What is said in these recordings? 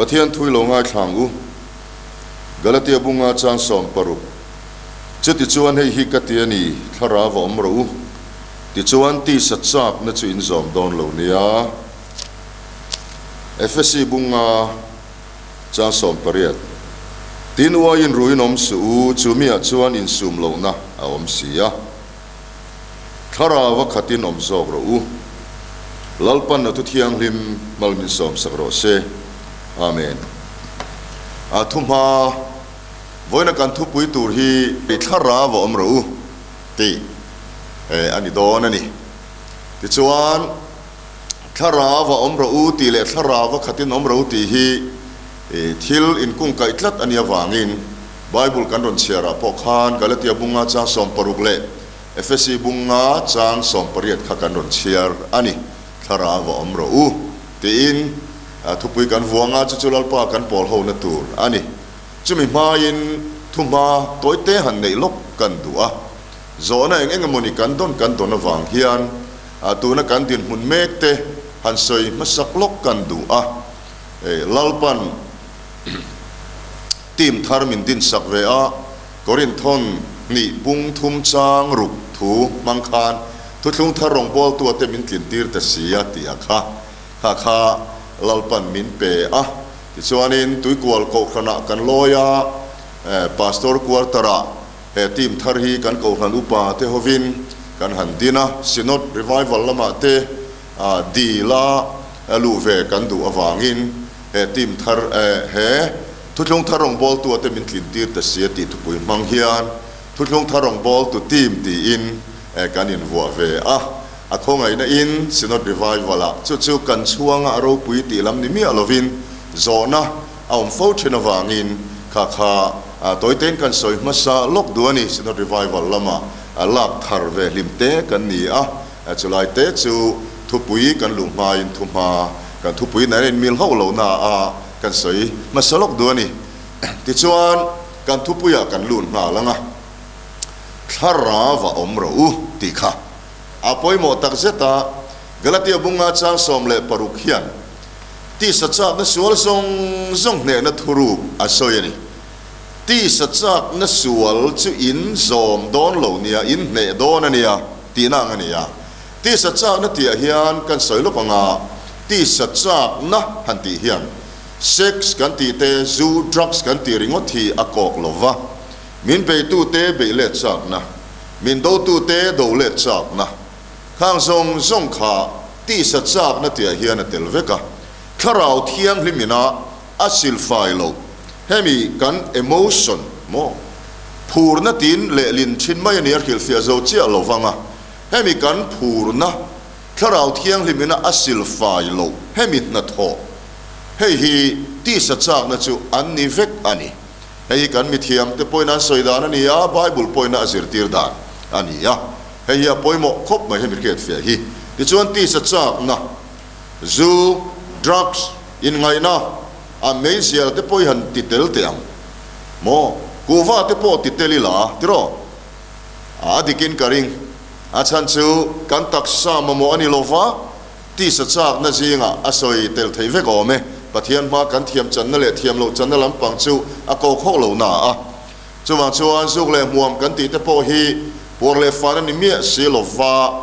Pathian thui lo ngaithla ang u. Galatia bunga chang 16. Chutichuan hei hi ka ti a ni, Thlarau a awm rawh u. Tichuan tisa chakna chu in zawm dawn lo nia. Efesi bunga chang 18. Tin uaiin ruin awm suh u, chumiah chuan insum lohna a awm si a. Thlarau a khatin awm zawk rawh u. Lalpan a thu thianghlim hmal min sawmsak rawh se. Amen. A thu hma vawiina kan thupui tur hi Thlarau a awm rawh u tih a ni dawn a ni. Tichuan, Thlarau a awm rawh u tih leh Thlarau a khatin awm rawh u tih hi thil inkungkaih tlat a nih avangin Bible kan rawn chhiarah pawh khan Galatia bunga chang 16 leh Efesi bunga chang 18 kha kan rawn chhiar a ni. Thlarau a awm rawh u tiin thupui kan vuang a, chu chu Lalpa kan pawl hona tur a ni. Chumi hmain thuhma tawite han neih lawk kan duh a, zawhna eng eng emawni kan dawn kan dawn avang hian tuna kan dinhmun mek te han sawi hmasak lawk kan duh a. Lalpan Team thar min dinsak ve a, Korinthon hnih bung thum chang ruk thu hmang khan thuthlung thar rawngbawltua te min tlin tir ta si a tih a kha kha kha Lalpan min pe a. Tichuanin Tuikual Kohhranah kan lawi a, Pastor Quarter-ah he team thar hi kan Kohhran upa te hovin kan han din a, Synod Revival lamah te dil a luh ve kan duh avangin He team thar he Thuthlung thar rawngbawltu ate min tlin tir ta si a tih thupui hmang hian Thuthlung thar rawngbawltu team tiin kan invuah ve a. A khawngaihna in Synod Revival ah chu chu kan chhuanga a ropui tih lam ni miah lovin zawhna a awm fo thin avangin kha kha tawitein kan sawi hmasa lawk duh a ni. Synod Revival lama lak thar ve hlim te kan ni a, chulai te chu thupui kan luh hmain thuhma Kan thupui nen a inmil hauh lo na a kan sawi hmasa lawk duh a ni. Tichuan, kan thupuiah kan lut nghal ang a, Thlarau a awm rawh u tih kha a pawimawh tak zet a. Galatia bunga chang 16 hian tisa chakna sual zawng zawng hnehna thuruk a sawi a ni. Tisa chakna sual chu in zawm dawn lo nia, in hneh dawn a nia tihna ang a ni a. Tisa chakna tihah hian kan sawi lawk ang a, tisa chakna han tih hian sex kan tih te, zu, drugs kan tih ringawt hi a kawk lo va, min beitute beih let chakna, min dotute do let chakna, khang zawng zawng kha tisa chakna tihah hian a tel vek a, thlarau thianghlim ina a silfai loh, hemi kan emotion maw phurna tiin lehlin thin mai a ni a hrilhfiah zo chiah lo vang a. Hemi kan phurna Thlarau Thianghlimina a silfai loh hemi hnathawh, hei hi tisa chakna chu an ni vek a ni. Hei hi kan mithiamte pawhin an sawi dan a ni a, Bible pawhin a zirtir dan a ni a. Hei hi a pawimawh khawp mai hemi hriatfiah hi. Tichuan tisa chakna, zu, drugs, inngaihna, a meizial te pawh hi han ti tel teh ang maw? Kuhva te pawh ti tel ila tiraw? A dikin ka ring. A chhan chu kan taksa mamawh a ni lo va, tisa chakna zingah a sawi tel theih vek awm e. Pathian hma kan thiam channa leh thiam loh channa lampang chu a ko khawk lo na a. Chuvang chuan zuk leh hmuam kan tih te pawh hi puar leh fan a ni miah si lo va,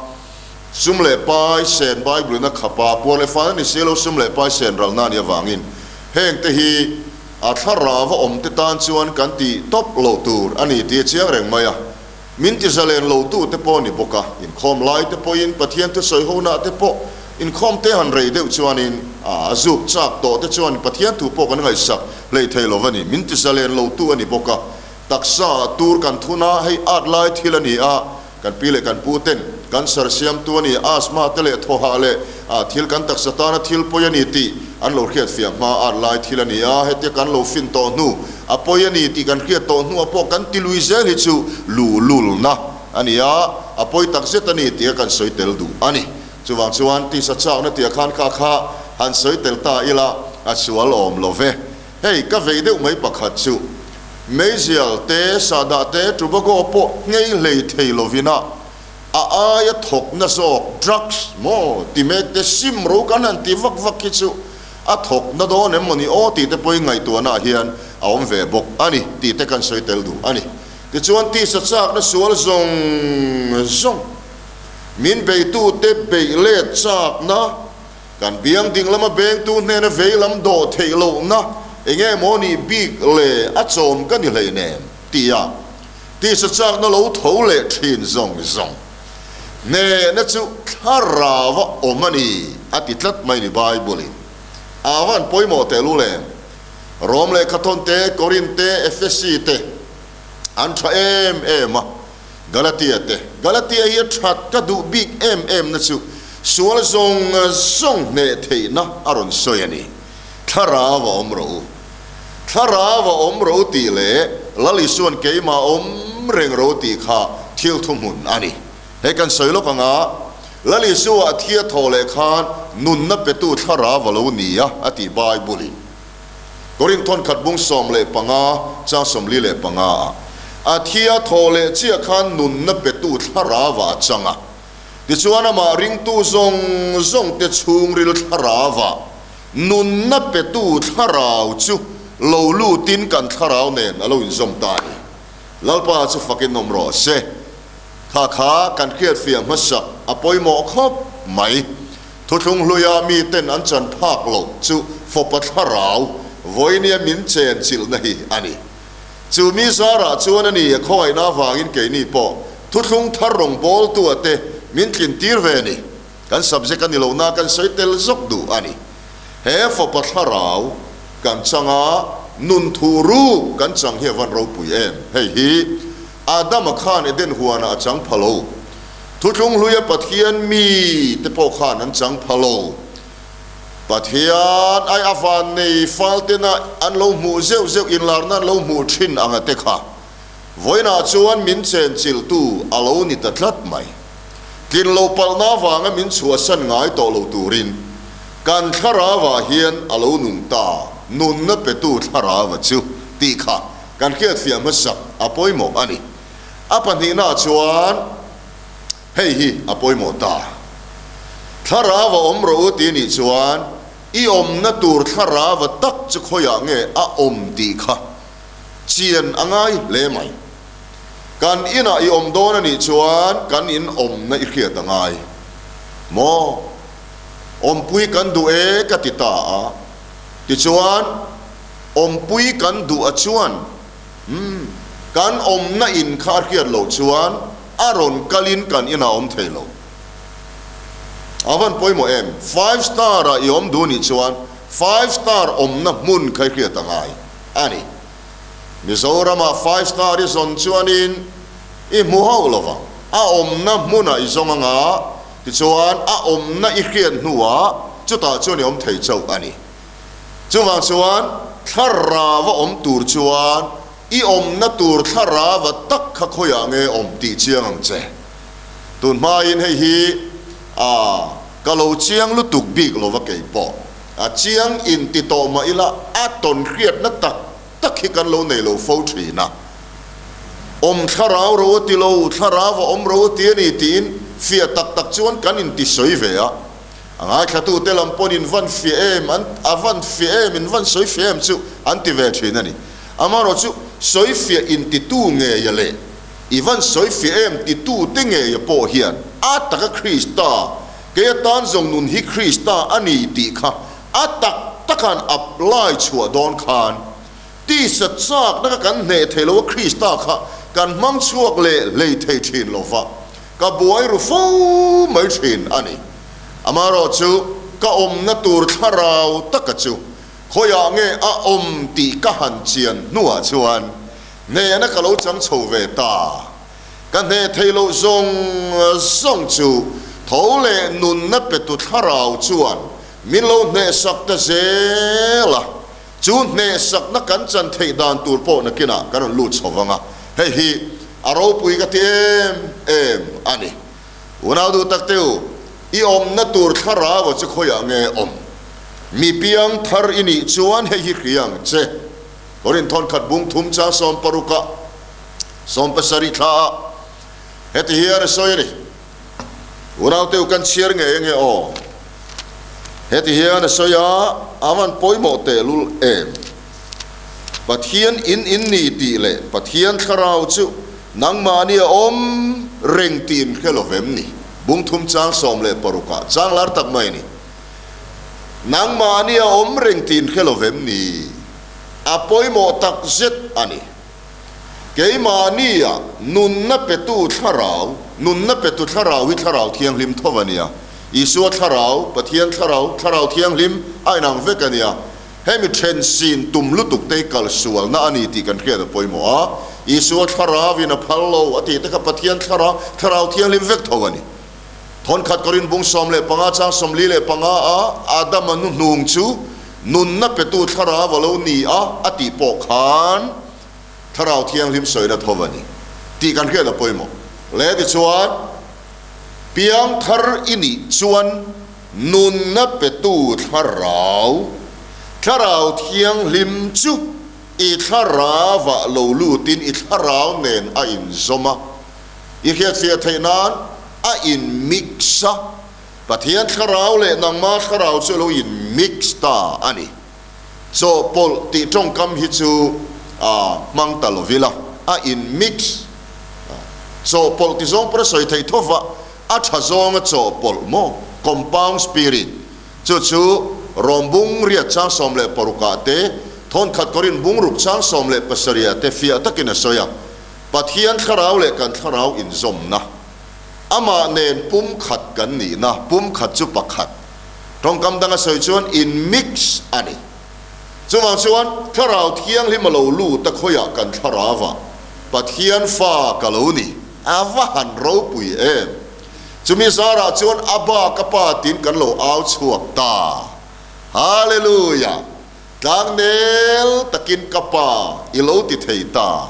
sum leh pai sen Bible in a khap a, puar leh fan a ni si lo sum leh pai sen ralna a nih avangin heng te hi A thlarau a awm te tan chuan kan tih tawp loh tur a ni tih a chiang reng mai a. Min ti zalen lo tu te pawh a ni bawk a, inkhawm lai te pawhin Pathian thusawi ho nah te pawh inkhawm te han rei deuh chuanin a zuk chak tawh te chuan Pathian thu pawh kan ngaihsak hleih thei lo a ni. Min ti zalen lo tu a ni bawk a. Taksa ah tur kan thun a, hei at lai thil a ni a, Kan pi leh kan pu ten cancer siamtu a ni, asthma te leh thawhah leh thil kan taksa tana thil pawi a ni tih an lo hriat fiah hma at lai thil a ni a, hetia kan lo fin tawh hnu a pawi a ni tih kan hriat tawh hnuah pawh kan ti lui zel hi chu luhlulna a ni a, a pawi tak zet a ni tia kan sawi tel duh a ni. Chuvang chuan tisa chakna tia khan kha kha han sawi tel ta ila a sual awm lo ve. Hei ka vei deuh mai pakhat chu meizial te, sahdah te, tobacco pawh nghei hlei thei lovin a a aia thawkna zawk drugs maw ti mek te sim ro kan han ti vak vak hi chu a thawk na dawn em mawni aw tih te pawhin ngaihtuahna ah hian a awm ve bawk a ni tih te kan sawi tel duh a ni. Tichuan tisa chakna sual zawng zawng min beitute beih let chakna, kan biang ding lama bengtu hnena vei lam dawh theih lohna eng nge maw nih bik le a chawm ka ni hleinem tia tisa chakna lo tho leh thin zawng zawng hnehna chu thlarau a awm a ni a ti tlat mai ni Bible-in a van pawimawh tehlul em? Rom lehkhathawn te, Korin te, Efesi te an tha em em a, Galatia te. Galatia hi a that ka duh bik em em na chu sual zawng zawng hneh theihna a rawn sawi a ni. Thlarau a awm rawh u. Thlarau a awm rawh u tih leh Lal Isua'n keimah awm reng rawh u tih kha thil thuhmun a ni. Hei kan sawi lawk anga Lal Isua a thia thawh leh khan nunna petu thlarau a lo ni a, a ti Bible-in. Korinth thawnkhat bung 15 chang 45 ah, A thia thawh leh chiah khan nunna petu thlarauah a chang a, tichuan amah ringtu zawng zawngte chhungril thlarauah nunna petu thlarau chu lo lutin kan thlarau nen a lo inzawm ta a ni. Lalpa chu fakin awm rawh se. Kha kha kan hriatfiah hmasak a pawimawh khawp mai. Thuthlung hluia miten an chan phak loh chu fawpa thlarau vawinia min chen chilhna hi a ni. Chu mi zarah chuan a ni a khawngaihna avangin keini pawh thuthlung thar rawngbawltua te min tlin tir ve a ni. Kan subject a ni lo na kan sawi tel zawk duh a ni. He fawpa thlarau kan changa nun thu ruk kan chang hi a van ropui em? Hei hi Adama khan Eden huanah a chang pha lo. Thuthlung hluia Pathian mi te pawh khan an chang pha lo. Pathian ai a van nei fal tena an lo hmuh zeuh zeuh inlarna an lo hmuh thin anga te kha vawiinah chuan min chenchilhtu a lo ni ta tlat mai. Tlin lo palhna avanga min chhuahsan ngai tawh lo turin kan thlarauah hian a lo nung ta, nunna petu thlarauva chu tih kha kan hriatfiah hmasak a pawimawh a ni. A pahnihnaah chuan hei hi a pawimawh ta. Thlarau a awm rawh u tih nih chuan i awmna tur thlarau a tak chu khawiah nge a awm tih kha chian a ngai hle mai. Kan inah i awm dawn a nih chuan kan in awmna i hriat a ngai maw? Awmpui kan duh e ka ti ta a, tichuan awmpui kan duh a chuan Umm, kan awmna in kha a hriat loh chuan a rawn kalin kan inah awm thei lo. A van pawimawh em? Five star ah i awm duh nih chuan five star awmna hmun kha i hriat a ngai a ni. Mizoramah five star i zawn chuanin i hmu hauh lo vang. A awmna hmunah i zawng anga tichuan a awmna i hriat hnuah chutah chuan i awm thei chauh a ni. Chuvang chuan thlarau a awm tur chuan i awmna tur thlarau a tak kha khawiah nge awm tih chiang ang che. Tun hmain hei hi a ka lo chiang lutuk bik lova kei pawh a chiang in ti tawh mah ila a tawn hriatna tak tak hi kan lo nei lo fo thin a. Awm thlarau ro a ti lo, thlarau a awm ro a ti a ni tiin fiah tak tak chuan kan inti sawi ve a. A ngaithlatute lam pawn in van fiah em, an a van fiah em, in van sawi fiah em chu an ti ve thin a ni. Amaherawh chu sawi fiah intitu ngeia leh i van sawi fiah em titute ngeia pawh hian a taka Krista, kei atan zawng nun hi Krista a ni tih kha a tak takan apply chhuah dawn khan tisa chakna kha kan hneh thei lo a, Krista kha kan hmang chhuak leh hlei thei thin lo va. Ka buai ru fo mai thin a ni. Amaherawh chu ka awmna tur thlarau taka chu khawiah nge a awm tih ka han chian hnuah chuan hnehna ka lo chang chho ve ta. Ka hneh theih loh zawng zawng chu tho leh nunna petu thlarau chuan min lo hnehsak ta zel a. Chu hnehsakna kan chan theih dan tur pawh nakinah kan rawn lut chho vang a, hei hi a ropui ka ti em em a ni. Unau duh tak teu, i awmna tur thlarau a chu khawiah nge awm? Mi piang thar i nih chuan hei hi hria ang che. Korin thawnkhat bung thum chang sawmparuka sawmpasarih thla ah heti hian a sawi a ni. Unau teu kan chhiar ngei ange aw. Heti hian a sawi a. a van pawimawh tehlul em? Pathian in in ni tih leh Pathian thlarau chu nangmahni a awm reng tih in hre lo vem ni? Bung thum chang 16 ah chang lar tak mai a ni. Nangmahni a awm reng tih in hre lo vem ni? A pawimawh tak zet a ni. Keimahnia nunna petu thlarau, nunna petu thlarau hi Thlarau Thianghlim tho a nia. Isua thlarau, Pathian thlarau, Thlarau Thianghlim a inang vek a nia. Hemi then sin tum lutuk te hi kal sualna a ni tih kan hriat a pawimawh a. Isua thlarauin a phal lo a tih te kha Pathian thlarau, Thlarau Thianghlim vek tho a ni. Thawnkhat Korin bung 15 chang 45 a Adama nu hnung chu nunna petu thlarau a lo ni a a tih pawh khan Thlarau Thianghlim sawina tho a ni tih kan hriat a pawimawh. Le tichuan, piangthar i nih chuan nunna petu thlarau, Thlarau Thianghlim chu i thlarauah lo lutin i thlarau nen a inzawm a. I hriatfiah theih nan a in mix a, Pathian thlarau leh nangma thlarau chu a lo in mix ta a ni. Chawhpawlh tih tawngkam hi chu a hmang ta lo vila, a in mix. Chawhpawlh ti zawng pawh a sawi thei tho va, a tha zawnga chawhpawlh maw? Compound spirit. Chu chu Rom bung riat chang 16 ah te, Thawnkhat Korin bung ruk chang 17 ah te fiah takin a sawi a. Pathian thlarau leh kan thlarau inzawmna, amah nen pumkhat kan nihna, pumkhat chu pakhat, tawngkam danga sawi chuan in mix a ni. Chuvang chuan Thlarau Thianghlim a lo lut a khawiah kan thlarauah Pathian fa ka lo ni, a va han ropui em! Chumi zarah chuan Abba ka Pa tiin kan lo au chhuak ta. Hallelujah! Tlangnel takin ka Pa i lo ti thei ta.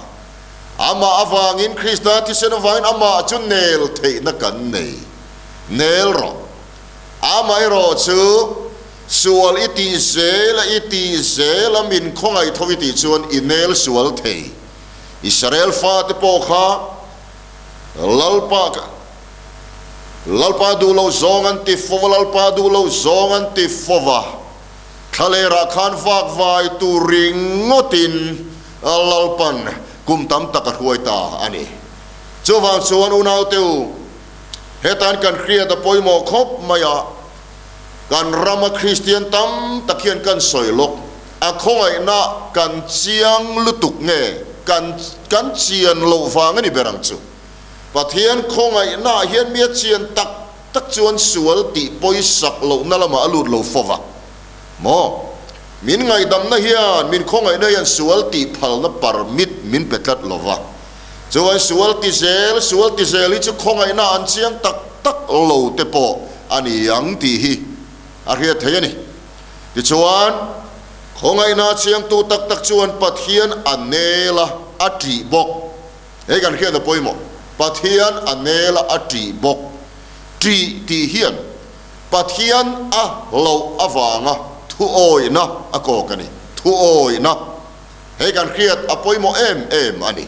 Amah avangin, Krista thisen avangin amah chu nel theihna kan nei. Nel rawh. Amaherawh chu, sual i tih zel a, i tih zel a, min khawngaih tho i tih chuan i nel sual thei. Israel fate pawh kha Lalpa, Lalpa duh lo zawng an ti fo va, Lalpa duh lo zawng an ti fo va. Thlalerah khan vak vai tur ringawtin Lalpan kum tam tak a hruai ta a ni. Chuvang chuan unaute u, hetan kan hriat a pawimawh khawp mai a, kan rama Kristian tam tak hian kan sawi lawk, a khawngaihna kan chiang lutuk nge kan kan chian loh vang a ni ber ang chu. Pathian khawngaihnaah hian mi a chian tak tak chuan sual tih pawisak lohna lamah a lut lo fo va maw? Min ngaihdamna hian, min khawngaihna hian sual tih phalna permit min pe tlat lo va. Chuan sual ti zel, sual ti zel hi chu khawngaihna an chiang tak tak lo te pawh a ni ang tih hi a hriat theih a ni. Tichuan, khawngaihna chiangtu tak tak chuan Pathian a nel a, a ṭih bawk. Hei kan hriat a pawimawh. Pathian a nel a, a ṭih bawk. Ṭih tih hian Pathian a hlauh avanga thuawihna a kawk a ni. Thuawihna. Hei kan hriat a pawimawh em em a ni.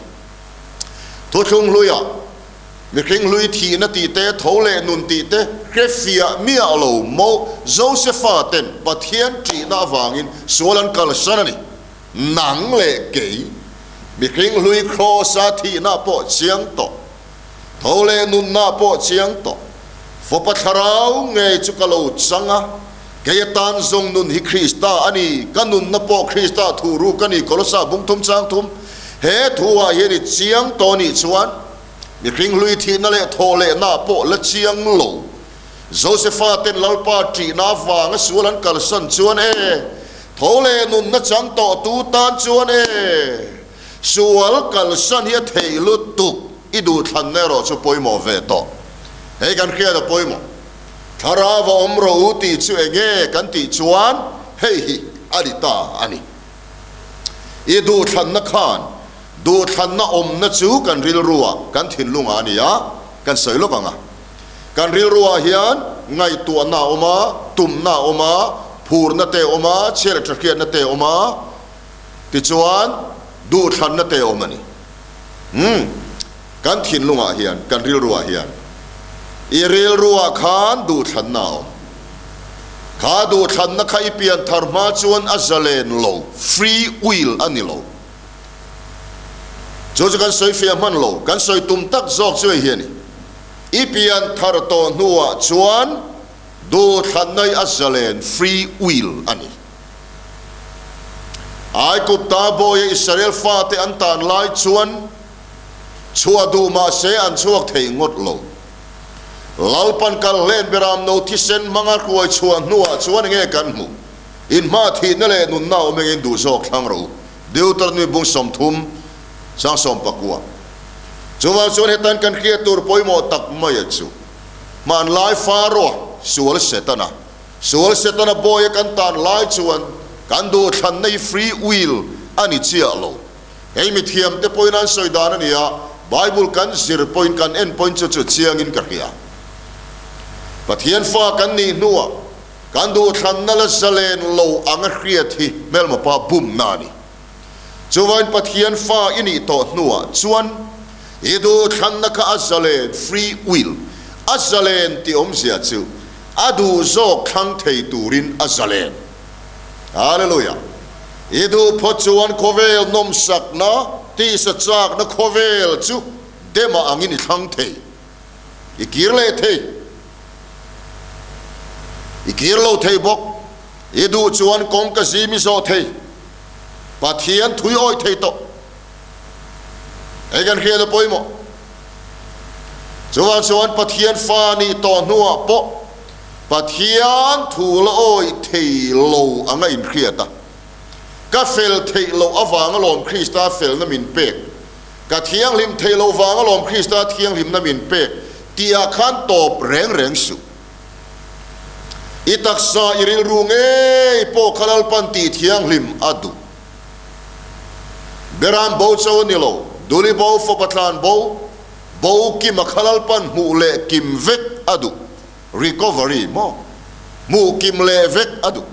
Thuthlung hluiah mihring hlui thihna tih te, tho leh nun tih te hrefiah miah lo maw Josefa ten Pathian ṭihna avangin sual an kalsan a ni. Nang leh kei, mihring hlui Kraws-a thihna pawh chiang tawh, tho leh nunna pawh chiang tawh, Fapa Thlarau ngei chu ka lo chang a, kei atan zawng nun hi Krista a ni, ka nunna pawh Krista thu ruk a ni, Kolosa bung thum chang thum. He thuah hian i chiang tawh nih chuan, mihring hlui thihna leh thawh lehna pawh la chiang lo. Josefa ten Lalpa ṭihna avanga sual an kalsan chuan e, tho leh nunna chang tawh tu tan chuan e, sual kalsan hi a theih lutuk i duhthlanna erawh chu pawimawh ve tawh. Hei kan hriat a pawimawh. Thlarau a awm rawh u tih chu enge kan tih chuan hei hi a ni ta a ni. I duhthlanna khan duhthlanna awmna chu kan rilruah, kan thinlungah a ni a, kan sawi lawk ang a. Kan rilruah hian ngaihtuahna a awm a, tumna a awm a, phurna te a awm a, chhiat leh thahriatna te a awm a, tichuan duhthlanna te a awm a ni. Umm, kan thinlungah hian, kan rilruah hian i rilruah khan duhthlanna a awm. Kha duhthlanna kha i pian thar hma chuan a zalen lo, free will a ni lo. Chu chu kan sawi fiah hman lo, kan sawi tum tak zawk chu hei hi a ni. I pian thar tawh hnuah chuan duhthlanna hi a zalen, free will, a ni. Aigupta bawia Israel fate an tan lai chuan chhuah duh mah se an chhuak thei ngawt lo. Lalpan kal hlen beram no thisen hmanga hruai chhuah hnuah chuan enge kan hmuh? Inhma thihna leh nunna awm engin duh zawk thlang rawh u. Deuteronomy bung 30 sang 19. Chuvang chuan hetan kan hriat tur pawimawh tak maia chu hmanlai Pharaoh sual Setana, sual Setana bawia kan tan lai chuan kan duhthlanna hi free will a ni chiah lo. Hei mithiamte pawhin an sawi dan a ni a, Bible kan zir pawhin kan en pawhin chu chu chiangin ka hria. Pathian fa kan nih hnuah kan duhthlanna la zalen lo anga hriat hi hmelma pa bumna a ni. Chuvain Pathian fa i nih tawh hnuah chuan i duhthlanna kha a zalen, free will, a zalen tih awmzia chu a duh zawk thlang thei turin a zalen. Hallelujah! I duh phawt chuan khawvel nawmsakna, tisa chakna khawvel chu dema angin i thlang thei. I kir leh thei. I kir lo thei bawk. I duh chuan kawngka zim i zawh thei. Pathian thui awih thei tawh. Hei kan hriat a pawimawh. Chuvang chuan Pathian fa nih tawh hnuah pawh Pathian thu la awih thei lo anga inhriat a. Ka fel theih loh avanga lawm Krista felna min pek, ka thianghlim theih loh vanga lawm Krista thianghlimna min pek tihah khan tawp reng reng suh. I taksa i rilru ngei pawh kha Lalpan tih thianghlim a duh. Beram bo cho a ni lo, Duli bo, fapa tlan bo, bo kima kha Lalpan hmuh leh kim vek a duh. Recovery maw? Hmuh kim leh vek a duh.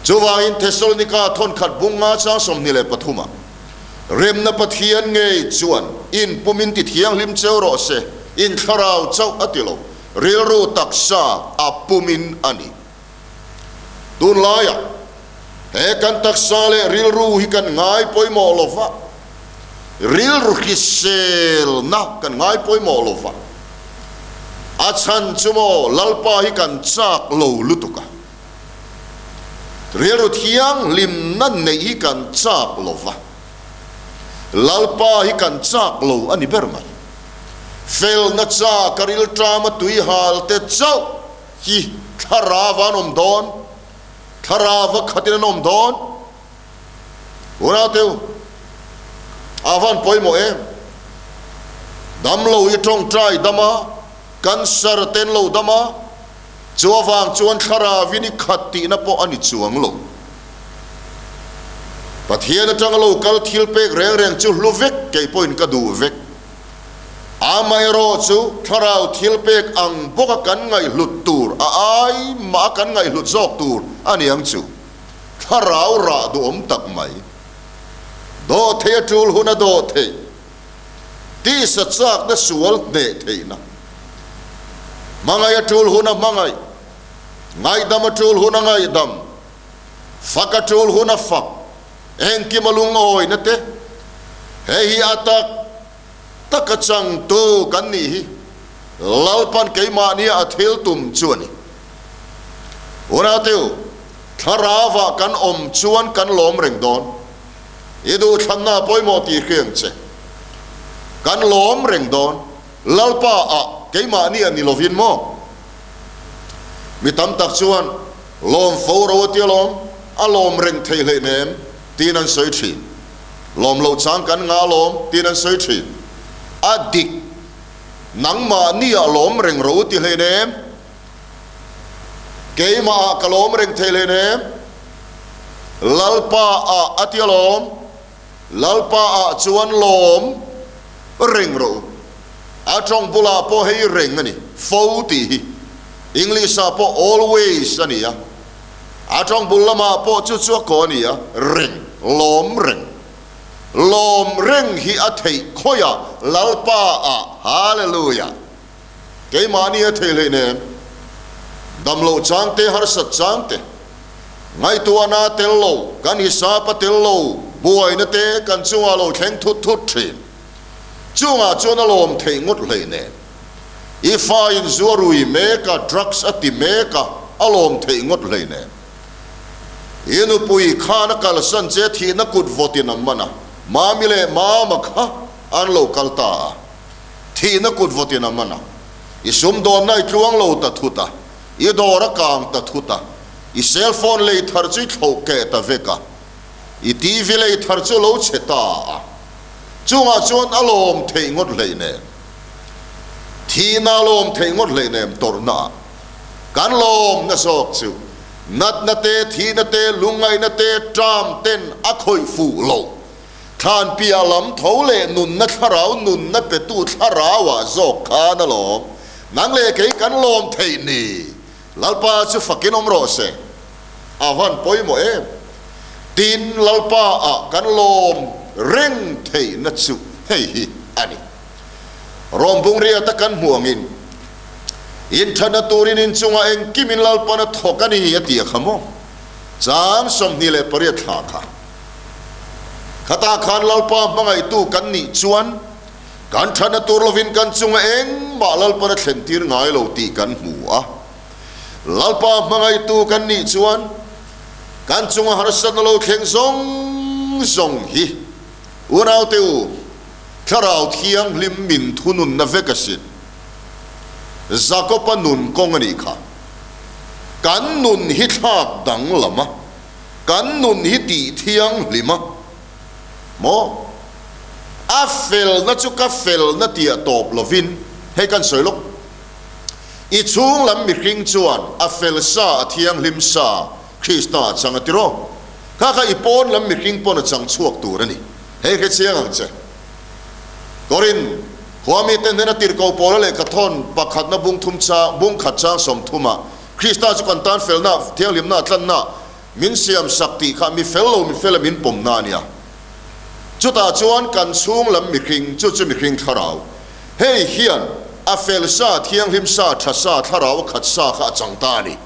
Chuvangin Thessalonika thawnkhat bung nga chang 23 ah, Remna Pathian ngei chuan in pumin ti thianghlim cheu rawh se, in thlarau chauh a ti lo, rilru taksa a pumin a ni. Tunlaiah he kan taksa leh rilru hi kan ngai pawimawh lo va, rilru hriselna kan ngai pawimawh lo va, a chhan chu maw Lalpa hi kan chak lo lutuk a, rilru thianghlimna neih hi kan chak lo va, Lalpa hi kan chak lo a ni ber mai. Felna chak a rilṭama tuihal te chauh hi thlarau an awm dawn, thlarau a khatin an awm dawn. Unau-teu, a van pawimawh em? Damlo i tawngtai dam a, cancer ten lo dam a, chu avang chuan thlarauin i khat tihna pawh a ni chuang lo. Pathian atanga lo kal thil pek reng reng chu hlu vek kei pawhin ka duh vek. Amaherawh chu thlarau thil pek ang bawka kan ngaihhlut tur, a ai mah a kan ngaihhlut zawk tur a ni ang chu. Thlarau rah duhawm tak mai. Dawh theih a tul hun a dawh theih. Tisa chakna sual hneh theihna. Hmangaih a tul hun a hmangaih. Ngaihdam a tul hun a ngaihdam. Fak a tul hun a fak. Engkim a lungawina te. Hei hi a tak taka changtu kan nih hi Lalpan keimahnia a thil tum chu a ni. Unateu, thlarauah kan awm chuan kan lawm reng dawn. I duhthlanna a pawimawh tih hriang che. Kan lawm reng dawn. Lalpa ah keimahni a ni lovin maw? Mi tam tak chuan lawm fo ro a tia lawm, a lawm reng thei hleihnem tiin an sawi thin. Lawm loh chang kan ngah alawm tiin an sawi thin. A dik, nangmahni ah lawm reng ro ti hlein em? Keimah ah ka lawm reng thei hlein em? Lalpa ah a ti alawm, Lalpa ah chuan lawm reng ro. A tawng bulah pawh hei reng a ni, fo tih hi. English ah pawh always a ni a. A tawng bul lamah pawh chu chu a kaw a ni a, reng, lawm reng. Lawm reng hi a theih khawi a, Lalpa ah, Hallelujah! Keimahni a thei hleinem. Damloh chang te, harsat chang te, ngaihtuahna tel lo, kan hisap a tel lo, buaina te kan chungah lo thleng thut thut thin. Chungah chuan a lawm theih ngawt hlei nen. I fa in zu a rui mek a, drugs a ti mek a, a lawm theih ngawt hlei nen. I nupui khan a kalsan che thihna kut vawtin a man a, Mami leh Mama kha an lo kal ta a, thihna kut vawtin a man a. I sumdawnna i tluang lo ta thut a, i dawr a kang ta thut a, i cell phone lei thar chu i thloh keh ta vek a, i TV lei thar chu lo chhe ta a. Chungah chuan a lawm theih ngawt hleih nen, thihna a lawm theih ngawt hleih nem tawrhna ah kan lawmna zawk chu natna te, thihna te, lungngaihna te, ṭam ten a khawih fuh lo. Thlan piah lam tho leh nunna thlarau nunna petu thlarau ah zawk khan a lawm. Nang leh kei kan lawm theih ni. Lalpa chu fakin awm rawh se. A van pawimawh em? Tin, Lalpa ah kan lawm reng theihna chu hei hi a ni. Rawm bungriata kan hmuh angin, Inthatna turin inchungah engkimin Lalpan a thawk a ni a ti a kha maw? Chang 28 thla kha. Khatah khan Lalpa hmangaihtu kan nih chuan kan thatna tur lovin kan chunga engmah Lalpan a thlen tir ngai lo tih kan hmu a. Lalpa hmangaihtu kan nih chuan kan chunga harsatna lo thleng zawng zawng hi unaute u, Thlarau Thianghlim min thununna vek asin. Jakob-a nun kawng a nih kha. Kan nun hi thlak danglam a. Kan nun hi tih thianghlim a maw? A felna chu ka felna tia tawp lovin, hei kan sawi lawk. I chhung lam mihring chuan a fel sa, a thianghlim sa Krista a chang a tiraw? Kha kha i pawn lam mihring pawn a chang chhuak tur a ni. Hei hre chiang ang che. Korin khua mite hnena tirhkoh pawla lehkha thawn pakhatna bung thum chang, bung khat chang 30 ah Krista chu kan tan felna, thianghlimna, tlanna min siam sak tih kha mi fel lo mi fela min pawmna a nia. Chutah chuan kan chhung lam mihring, chu chu mihring thlarau. Hei hian a fel sa, thianghlim sa, tha sa, thlarau a khat sa kha a chang ta a ni.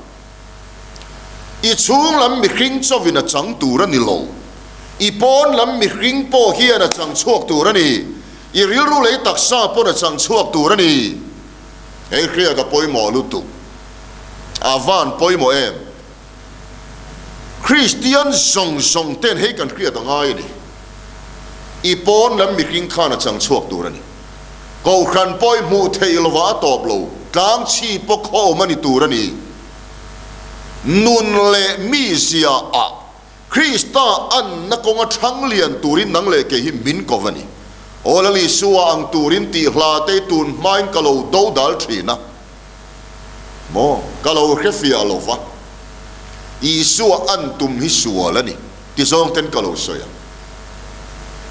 I chhung lam mihring chawin a chang tur a ni lo. I pawn lam mihring pawh hian a chang chhuak tur a ni. I rilru lei taksa pawn a chang chhuak tur a ni. Hei hriat a pawimawh lutuk. A van pawimawh em? Kristian zawng zawng ten hei kan hriat a ngai a ni. I pawn lam mihring khan a chang chhuak tur a ni. Kohhran pawh i hmuh theih lovah a tawp lo, tlang chhi pawh khawm a ni tur a ni. Nun leh mizia ah Krista anna kawnga thang lian turin nang leh kei hi min ko va ni. Aw Lal Isua ang turin tih hla te tun hmain ka lo do dal thin a. Maw? Ka lo hre fiah lo va. Isua an tum hi sual a ni ti zawng ten ka lo sawi ang.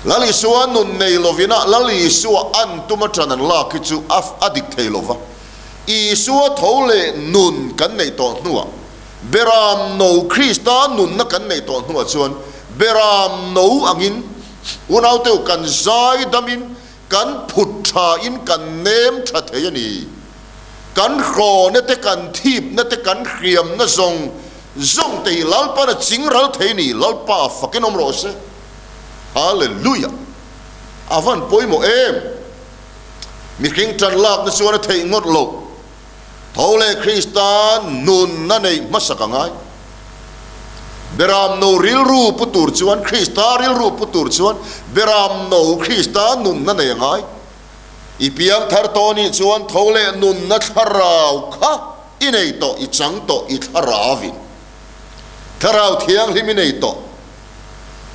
Lal Isua nun nei lovin a Lal Isua an tum atan an lak hi chu a a dik thei lo va. Isua tho leh nun kan neih tawh hnuah Beram no Krista nunna kan neih tawh hnuah chuan beram no angin unaute u kan zai damin kan phut thain kan nem tha thei a ni. Kan hrawna te, kan thipna te, kan hriamna zawng zawng te hi Lalpa'n a ching ral thei a ni. Lalpa fakin awm rawh se. Hallelujah! A van pawimawh em! Mihring tan lakna chuan a theih ngawt loh. Tho leh Krista nunna neih hmasak a ngai. Beram no rilru pu tur chuan, Krista rilru pu tur chuan beram no Krista nunna neih a ngai. I piang thar tawh nih chuan tho leh nunna thlarau kha i nei tawh, i chang tawh, i thlarauvin Thlarau Thianghlim i nei tawh.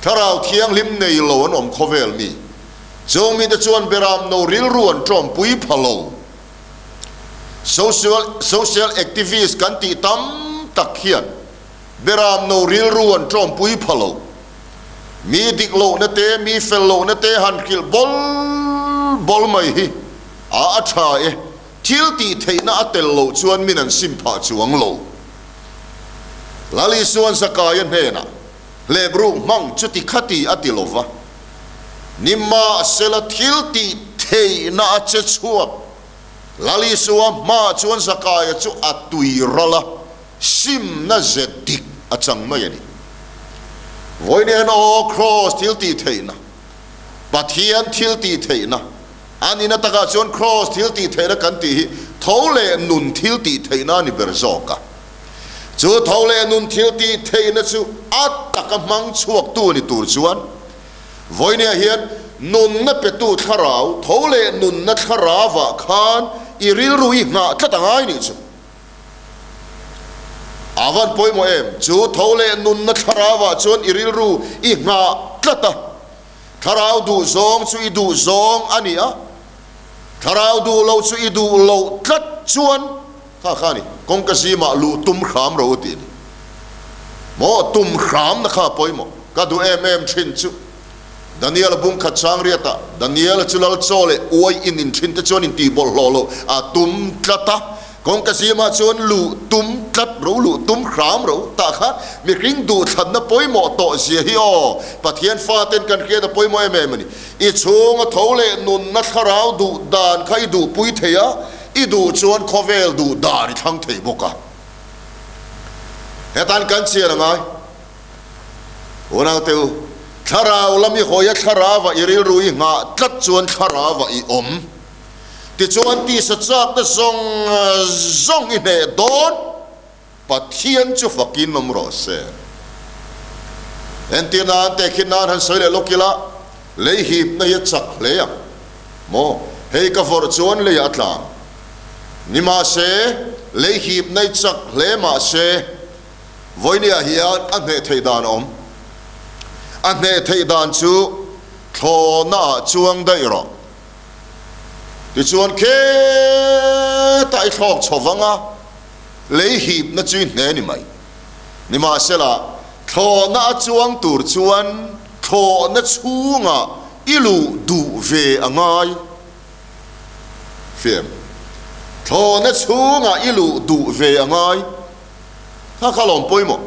Thlarau Thianghlim nei lo an awm khawvel mi. Chung mite chuan beram no rilru an tawmpui pha lo. Social social activist kan tih tam tak hian beram no rilru an tawmpui pha lo. Mi dik lohna te, mi fel lohna te han hrilh bawl bawl mai hi a a tha e. Thil tih theihna a tel loh chuan min an sim phah chuang lo. Lal Isuan Zakaia hnenah hlep ruk hmang chuti khati a ti lova. Nimahsela thil tih theihna a che chhuak. Lal Isua hmaah chuan Zakaia chu a tui ral a. Simna ze dik a chang mai a ni. Vawiin aw Kraws thil tih theihna, Pathian thil tih theihna, a nihna takah chuan Kraws thil tih theihna kan tih hi tho leh nun thil tih theihna a ni ber zawk a. Chu tho leh nun thil tih theihna chu a taka hmang chhuaktu ni tur chuan vawinia hian nunna petu thlarau, tho leh nunna thlaravah khan i rilru i nghah tlat a ngai nih chu. A van pawimawh em? Chu tho leh nunna thlarauah chuan i rilru i nghah tlat a. Thlarau duh zawng chu i duh zawng a ni a, thlarau duh loh chu i duh loh tlat chuan kha kha a ni, kawngka zimah luh tum hram ro tih a ni. Maw tum hramna kha a pawimawh. Ka duh em em thin chu Daniel-a bung khat chang riatah Daniel-a chu lal chaw leh uai in in thin te chuan in tih bawlhhlawh loh a tum tlat a. Kawngka zimah chuan luh tum tlat ro, luh tum hram ro tah khan mihring duhthlanna pawimawh tawh zia hi aw, Pathian faten kan hriat a pawimawh em em a ni. I chhunga tho leh nunna thlarau duh dan kha i duhpui thei a, i duh chuan khawvel duh dan i thlang thei bawk a. Hetan kan chian a ngai. Unaute u, thlarau lam i hawi a thlarauah i rilru i nghah tlat chuan thlarauah i awm. Tichuan tisa chakna zawng zawng i hneh dawn, Pathian chu fakin awm rawh se. Entir nan tehkhin nan han sawi leh lawk ila, lei hipna hi a chak hle ang maw? Hei ka vawrh chuan leiah a tla ang. Nimahse, lei hipna i chak hle mahse, Vawinia hian a hneh theih dan a awm. A hneh theih dan chu thlawhnaah chuang daih rawh. Tichuan khetah i thlawk chho vang a, lei hipna chu i hneh ni mai. Nimahsela, thlawhna a chuang tur chuan thlawhna chhungah i luh duh ve a ngai. Fiam. Thlawhna chhungah i luh duh ve a ngai. Kha kha lawm pawimawh.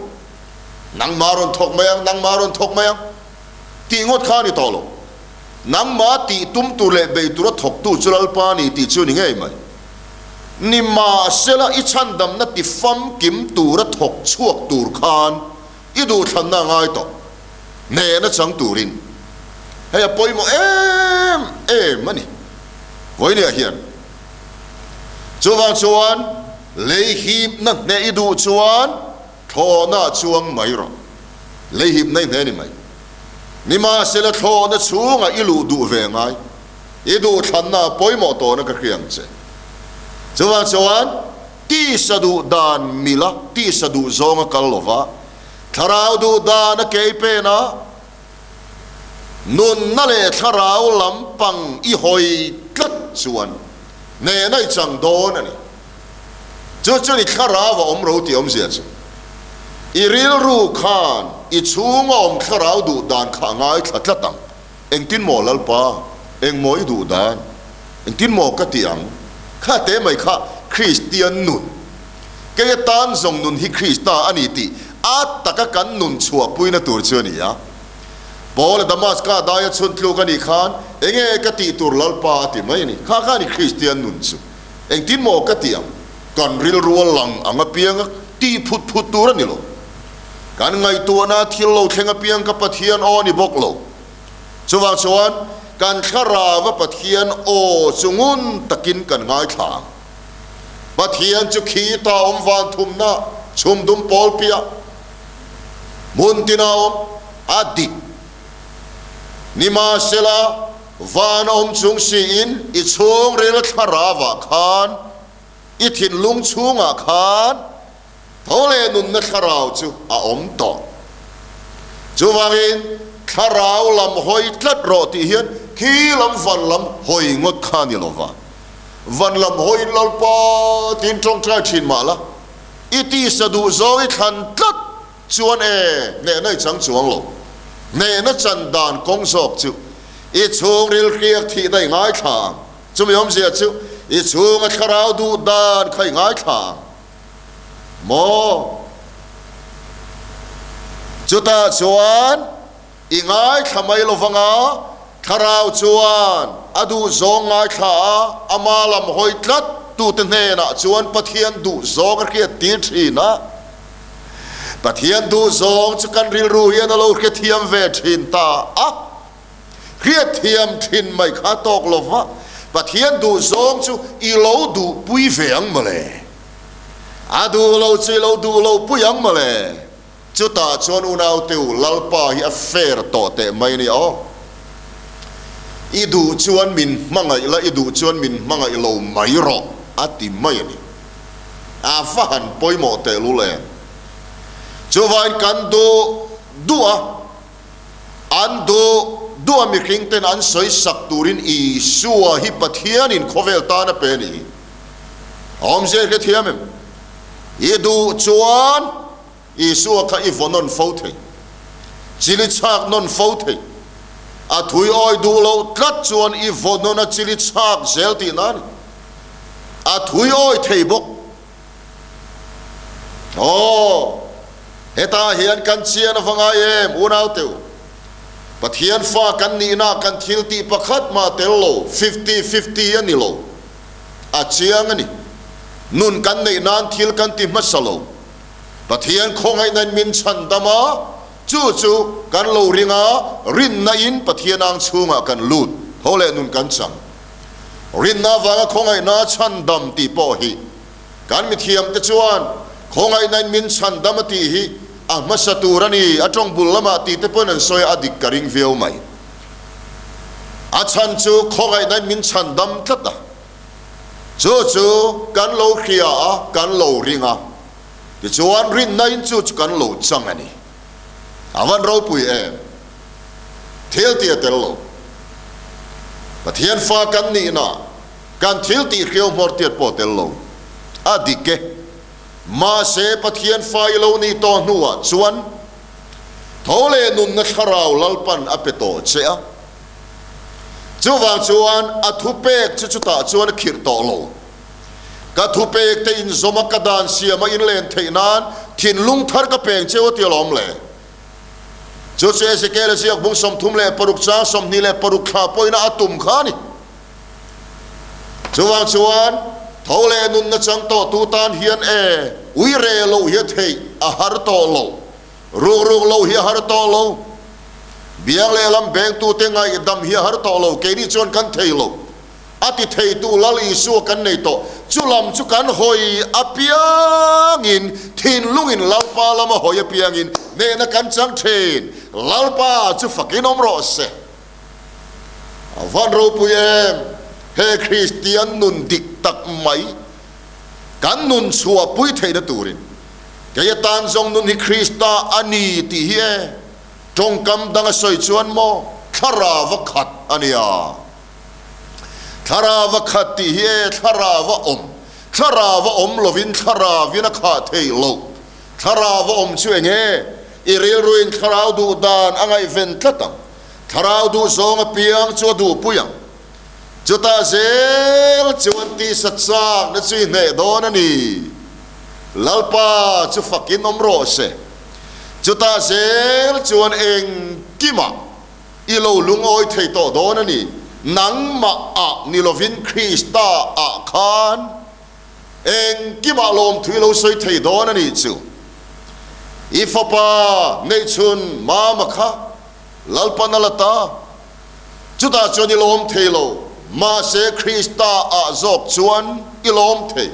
Nangmah rawn thawk mai ang, nangmah rawn thawk mai ang tih ngawt kha a ni tawh lo. Nangmah tih tum tur leh bei tura thawktu chu Lalpa a ni tih chu a ni ngei mai. Nimahsela i chhandamna ti famkim tura thawk chhuak tur khan i duhthlanna a ngai tawh. Hnehna chang turin hei a pawimawh em em a ni. Vawinia hian chuvang chuan lei hipna hneh i duh chuan thlawhna a chuang mai rawh. Lei hipna i hneh ni mai. Nimahsela thlawhna chhungah i luh duh ve ngai. I duhthlanna a pawimawh tawhna ka hria ang che. Chuvang chuan tisa duh dan mila tisa duh zawnga kal lova thlarau duh dan a kei pen a, nunna leh thlarau lampang i hawi tlat chuan hnehna i chang dawn a ni. Chu chuan i thlarau a awm ro tih awmzia chu i rilru khan i chhunga awm thlarau duh dan kha a ngaithla tlat ang. Engtin maw Lalpa, eng maw i duh dan? Engtin maw ka ti ang? Kha te mai kha Kristian nun. Kei atan zawng nun hi Krista a ni tih a taka kan nun chhuahpuina tur chu a ni a. Paula Damaska daia chhun tluk a nih khan enge ka tih tur Lalpa a ti mai a ni. Kha kha a ni Kristian nun chu. Engtin maw ka ti ang? Kan rilru a lang ang apianga tih phut phut tur a ni lo. Kan ngaihtuahna thil lo thleng apiang ka Pathian aw a ni bawk lo. Chuvang chuan kan thlarauva Pathian aw chu ngun takin kan ngaithla ang. Pathian chu khi ta awm van thumna chhum dum pawl piah hmun tina awm a dik. Nimahsela, van a awm chung siin i chhungril thlarauvah khan, i thinlung chhungah khan Tho leh nunna thlarau chu a awm tawh. Chuvangin thlarau lam hawi tlat rawh tih hian khi lam van lam hawi ngawt kha a ni lo va. Van lam hawiin Lalpa tiin tawngtai thin mah la, i tisa duh zawng i thlan tlat chuan e hnehna i chang chuang lo. Hnehna chan dan kawng zawk chu i chhungril hriak thihna i ngaithla ang. Chumi awmzia chu i chhunga thlarau duh dan kha i ngaithla ang. Maw? Chutah chuan i ngaithla mai lo vang a, Thlarau chuan a duhzawng ngaithla a, ama lam hawi tlat tute hnenah chuan Pathian duhzawng a hriat tir thin a. Pathian duhzawng chu kan rilru hian a lo hrethiam ve thin ta a. Hriatthiam thin mai kha a tawk lo va, Pathian duhzawng chu i lo duhpui ve ang mawle. A duh lo chu i lo duh lo pui ang mawle. Chutah chuan unaute u, Lalpa hi a fair tawh teh mai a ni aw. I duh chuan min hmangaih la, i duh chuan min hmangaih lo mai rawh, a ti mai a ni. A va han pawimawh tehlul em! Chuvain kan duh duh a, an duh duh a mihring ten an sawi sak turin Isua hi Pathianin khawvel tan a pe a ni. Awmzia i hrethiam em? I duh chuan Isua kha i vaw nawn fo thei, chili chhak nawn fo thei. A thui awi duh loh tlat chuan i vaw nawn a chili chhak zel tihna a ni. A thui awi thei bawk. Aw, hetah hian kan chian a va ngai em, unaute u? Pathian fa kan nihna kan thil tih pakhat mah tel lo, fifty fifty a ni lo. A chiang a ni. Nun kan neih nan thil kan ti hmasa lo. Pathian khawngaihnain min chhan dam a, chu chu kan lo ring a, rinna in Pathian ang chhungah kan lut, tho leh nun kan chang. Rinna avanga khawngaihna chhandam tih pawh hi kan mithiamte chuan khawngaihnain min chhandam a tih hi a hmasa tur a ni, a tawng bul lamah tih te pawhin an sawi a, a dik ka ring viau mai. A chhan chu khawngaihnain min chhandam tlat a, chu chu kan lo hria a, kan lo ring a, tichuan rinnain chu chu kan lo chang a ni. A van ropui em? Thil tih a tel lo. Pathian fa kan nihna kan thil tih hriau hmawr tiat pawh a tel lo. A dik e. Mahse Pathian fa i lo nih tawh hnuah chuan tho leh nunna thlarau Lalpan a pe tawh che a. Chuvang chuan a thupek chu chutah chuan a khirh tawh lo. Ka thupek te inzawm a ka dan siam a inlen theih nan thinlung thar ka peng cheu a ti alawm le. Chu chu Ezekiel a ziak bung 36 chang 26 thla pawhin a tum kha a ni. Chuvang chuan tho leh nunna chang tawh tu tan hian e ui re loh hi a theih a har tawh lo, ruk ruk loh hi a har tawh lo, biang lehlam bengtute ngaihdam hi a har tawh lo, keini chuan kan thei lo. A ti theitu Lal Isua kan nei tawh. Chu lam chu kan hawi apiangin, thinlungin Lalpa lama hawi apiangin hnehna kan chang thin. Lalpa chu fakin awm rawh se. A van ropui em! He Kristian nun dik tak mai kan nun chhuahpui theihna turin kei atan zawng nun hi Krista a ni tih hi e tawngkam dang a sawi chuan maw thlarau a khat a nia. Thlarau a khat tih hi e, thlarau a awm. Thlarau a awm lovin thlarauin a khah theih loh. Thlarau a awm chu eng nge? I rilruin thlarau duh dan a ngaihven tlat ang. Thlarau duh zawng apiang chu a duhpui ang. Chutah zel chuan tisa chakna chu i hneh dawn a ni. Lalpa chu fakin awm rawh se. Chutah zel chuan engkimah. I lo lungawi thei tawh dawn a ni. Nangmah ah ni lovin Krista ah khan engkimah lawmthu i lo sawi thei dawn a nih chu. I fapa neihchhun Mama kha Lalpan a la ta. Chutah chuan i lawm thei lo. Mahse Krista ah zawk chuan i lawm thei.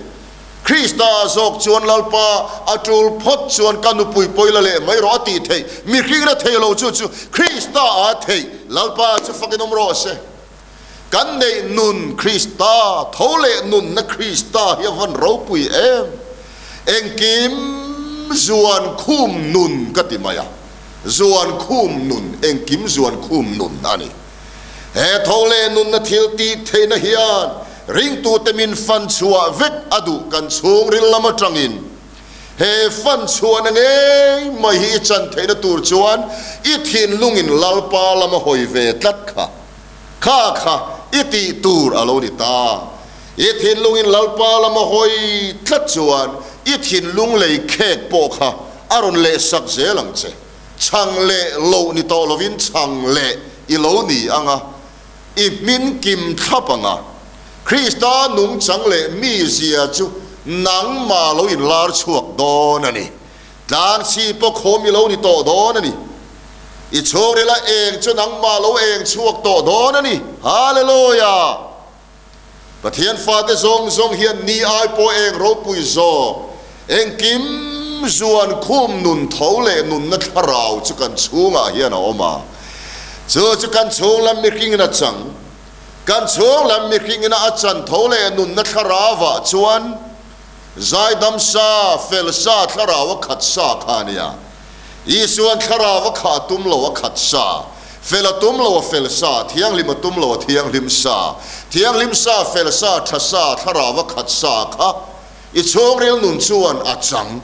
Krista ah zawk chuan Lalpa a tul phawt chuan ka nupui pawi la leh mai rawh a tih theih. Mihring la thei lo chu chu Krista ah a theih. Lalpa chu fakin awm rawh se. Kan neih nun Krista, tho leh nunna Krista hi a van ropui em. Engkim zuan khum nun ka ti mai a. Zuan khum nun, engkim zuan khum nun a ni. He tho leh nunna thil tih theihna hian ringtute min fan chhuah vek a duh kan chhungril lam atangin he fan chhuahna ngei mai hi i chan theihna tur chuan i thinlungin Lalpa lama hawi ve tlat kha kha kha i tih tur a lo ni ta. I thinlungin Lalpa lama hawi tlat chuan i thinlung lei khek pawh kha a rawn lehsak zel ang che. Chhang leh loh ni tawh lovin chhang leh i lo ni ang a, i hmin kim thlap ang a. Krista nungchang leh mizia chu nangmah lo inlar chhuak dawn a ni. Tlang chhip pawh khawm i lo ni tawh dawn a ni. I chhungrila eng chu nangmah lo eng chhuak tawh dawn a ni. Hallelujah! Pathian fate zawng zawng hian ni ai pawh eng ropui zawk, engkim zuan khum nun tho leh nunna thlarau chu kan chhungah hian a awm a. Chu chu kan chhung lam mihringin a chang. Kan chhung lam mihringin a chan tho leh nunna thlarauah chuan zaidam sa, fel sa, thlarau a khat sa kha a nia. Isuan thlarau a khah tum lo a khat sa, fel a tum lo a fel sa, thianghlim a tum lo a thianghlim sa, thianghlim sa, fel sa, tha sa, thlarau a khat sa kha i chhungril nun chuan a chang.